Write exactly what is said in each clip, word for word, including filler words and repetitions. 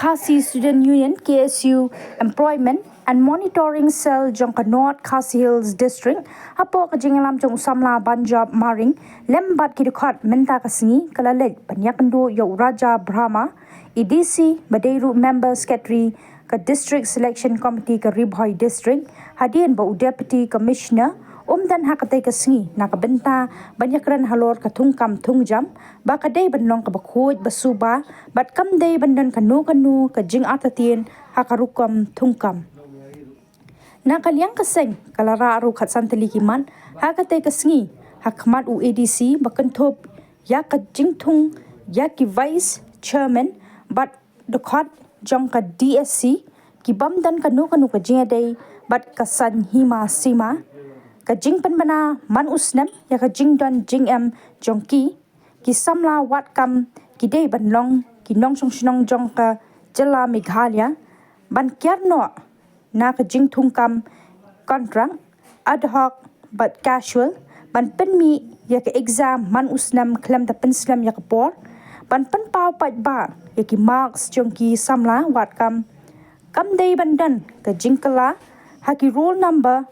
Khasi Student Union, K S U, Employment and Monitoring Cell jong ka North Khasi Hills District, hapoh ka jingïalam jong u samla Banjop Maring lem bad ki dkhot mynta ka sngi, ka la leit ban ïakynduh ïa u Raja Brahma, A D C, ba dei ruh Member Secretary ka District Selection Committee ka Ri Bhoi District, hadien ba u Deputy Commissioner um don ha katei ka sngi na ka bynta ban ïakren halor ka thungkam thungjam, ba ka dei ban long kaba khuid ba suba, bad kam dei ban don kano kano ka jingartatien ha ka rukom thungkam. Na ka liang ka seng, ka la rah ruh khatsan tylli ki mat ha katei ka sngi ha khmat u A D C, ba kynthup ïa ka jingthung ïa ki Vice Chairman bad dkhot jong ka D S C, ki bym don kano kano ka jingïadei bad ka saiñ hima sima, ka jingpynbna man u snem ïa ka jingdon jingem jong ki, ki samla wad kam ki dei ban long ki nongshong shnong jong ka jylla Meghalaya, ban kiar noh na ka jingthungkam contract, ad hoc bad casual, ban pynmih ïa ka exam man u snem khlem da pynslem ïa ka por, ban pynpaw paidbah ïa ki marks jong ki samla wad kam, kam dei ban don ka jingkylla ha ki roll number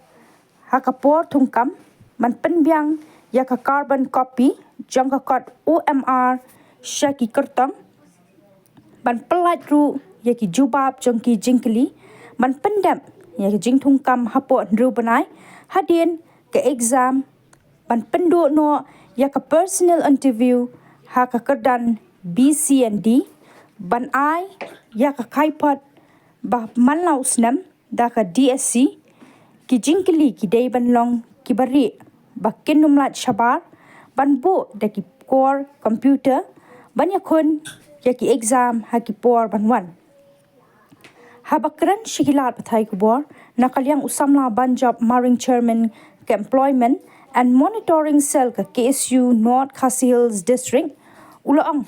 ha ka por thungkam, ban pynbiang ïa ka carbon copy jong ka kot O M R sha ki kyrtong, ban pyllait ruh ïa ki jubab jong ki jingkylli, ban pyndep ïa ka jingthungkam hapoh hynriew bnai hadien ka exam, ban pynduh noh ïa ka personal interview ha ka kyrdan B C and D, ban ai ïa ka kaiphod ba man la u snem da ka D S C, ki jingkylli ki dei ban long kiba rieh, ba kin ym lait shabar, ban buh da ki kor computer, ban ïakhun ïa ki exam ha ki por ban wan. Haba kren sha ki lad pathai khubor, na ka liang u samla Banjop Maring, Chairman ka Employment and Monitoring Cell ka K S U North Khasi Hills District, u la ong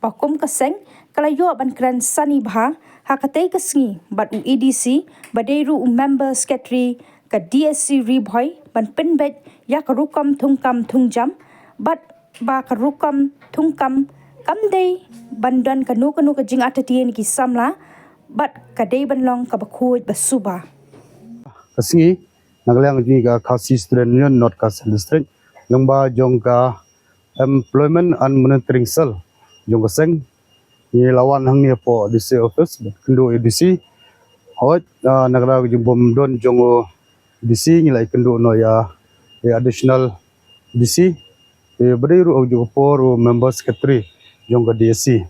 ba kum ka seng ka la ïoh ban kren sani bha ha katei ka sngi bad u A D C, ba dei ruh u Member Secretary ka D S C Ri Bhoi, ban pynbeit ïa ka rukom thungkam thungjam, bad ba ka rukom thungkam kam dei ban don kano kano ka jingartatien ki samla, bad ka dei ban long kaba khuid ba suba. Ka sngi, na ka liang jong ka Khasi Student Union North Khasi District, lyngba jong ka Employment and Monitoring Cell jong ka seng, ngi la wan hangne hapoh D C office, kynduh ïa u D C. Hooid, ah, na ka daw ka jingbym don jong u D C, ngi la ïakynduh noh ïa, ïa additional D C, eh, ba dei ruh ha kajuh ka por u Member Secretary jong ka D S C.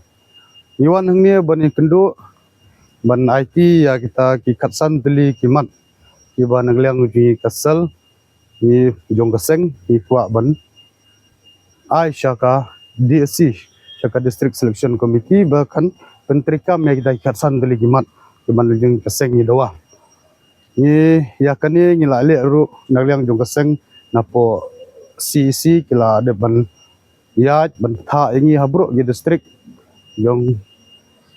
Ngi wan hangne ban ïakynduh, ban aiti ïa kita ki khatsan tylli ki mat kiba na ka liang jong ka cell, ngi jong ka seng, ngi kwah ban ai sha ka D S C, sha ka District Selection Committee, ba kan pyntreikam ïa kita ki khatsan tylli ki mat kiba na ka liang jong ka seng, ngi dawa. Ngi ïa kane ngi la leh ruh na ka liang jong ka seng, napoh C E C ki la dep ban ïaid ban thah ïa ngi ha baroh ki district jong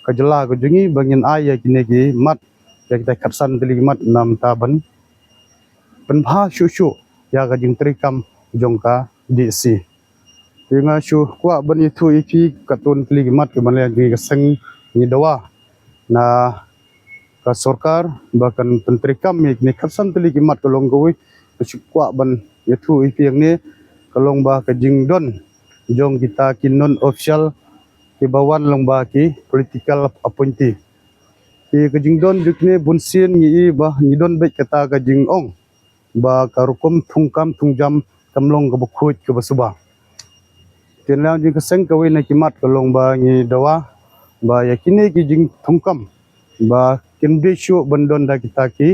ka jylla ka jong ngi, ba ngin ai ïa kine ki mat, ïa kita ki khatsan tylli ki mat, namar ban pynbha shuh shuh ïa ka jingtreikam jong ka D S C. Te nga shu kwah ban ïathuh ïa phi katto tylli ki mat kiba na ka liang jong ka seng, ngi dawa na ka sorkar ba kan pyntreikam ïa kine khatsan tylli ki mat. Ka long kawei, nga shu kwah ban ïathuh ïa phi hangne, ka long ba ka jingdon jong kita ki non official kiba wan lyngba ki political appointee. Te ka jingdon jong kine bunsien ngi i ba ngi don beit kata ka jingong ba ka rukom thungkam thungjam kam long kaba khuid kaba suba. Te na ka liang jong ka seng, kawei na ki mat ka long ba ngi dawa ba ïa kine ki jingthungkam ba kim dei shuh ban don da kita ki,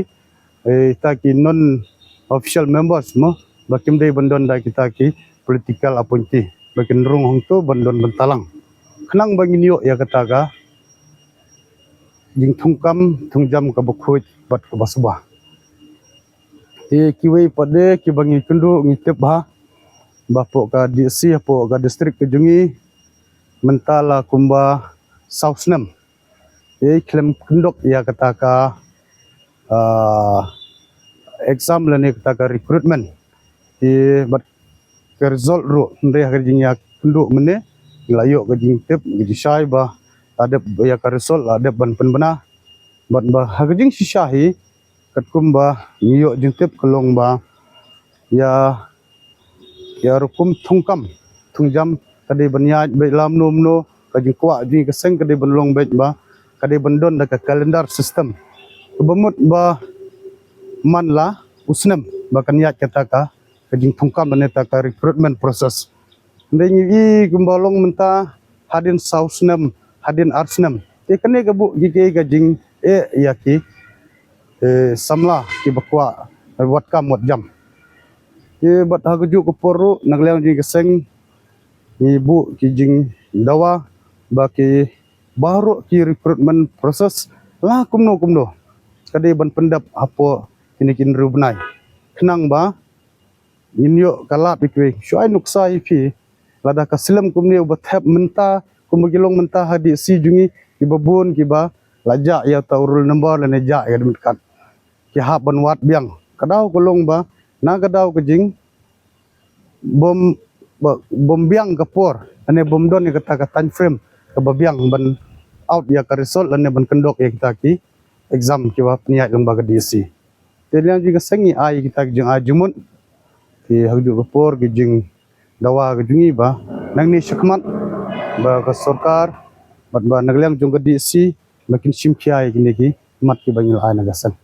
eh, kita ki non official members mo, ba kim dei ban don da kita ki political appointee, ba kin rung hangto ban don bynta lang, khnang ba ngin ïoh ïa kata ka jingthungkam thungjam kaba khuid bad kaba suba. Te kiwei pat de kiba ngi kynduh, ngi tip bha ba hapoh ka D S C, hapoh ka district ka jong ngi, mynta la kumba saw snem te khlem kyndok ïa kata ka, ah, exam lane kata ka recruitment. Te bad ka result ruh, hynrei ha ka jingïakynduh mynne, ngi la ïoh ka jingtip, ka jingshai ba la dep ïa ka result la dep ban pynbna. Bad ba ha ka jingshisha hi katkum ba ngi ïoh jingtip ka long ba ïa ïa rukom thungkam thungjam ka dei ban ïaid beit lamno mno, ka jingkwah jong ngi ka seng ka dei ban long beit ba ka dei ban don da ka calendar system kaba mut ba man la u snem ba kan ïaid kata ka ka jingthungkam lane kata ka recruitment process. Hynrei ngi i kumba long mynta hadien saw snem, hadien ar snem. Te kane ka buh ki ka jingeh ïa ki samla kiba kwah wat kam wat jam. Te bad ha kajuh ka por ruh na ka liang jong ka seng ngi buh ki jingdawa ba ki baroh ki recruitment process la kumno kumno ka dei ban pyndep hapoh kine ki hynriew bnai khnang ba ngin ïoh ka lad ïa kiwei. Shu ai nuksa ïa phi, lada ka slem kumne uba thep mynta kumba ki long mynta ha D C jong ngi, kiba bun kiba la jah ïa uta u roll number lane jah ïa ka admit card, ki hap ban wad biang. Ka daw ka long ba na ka daw ka jing bym bym biang ka por lane bym don ïa kata ka time frame kaba biang ban out ïa ka result lane ban kyndok ïa kita ki exam kiba pynïaid lyngba ka D C. Te liang jong ka seng ngi ai kita ki jingai jingmut, ki ha kajuh ka por ki jingdawa ka jong ngi ba nangne shakhmat ba ka sorkar bad ba na ka liang jong ka D C ba kin shim khia ïa kine ki mat kiba ngi la ai na ka seng.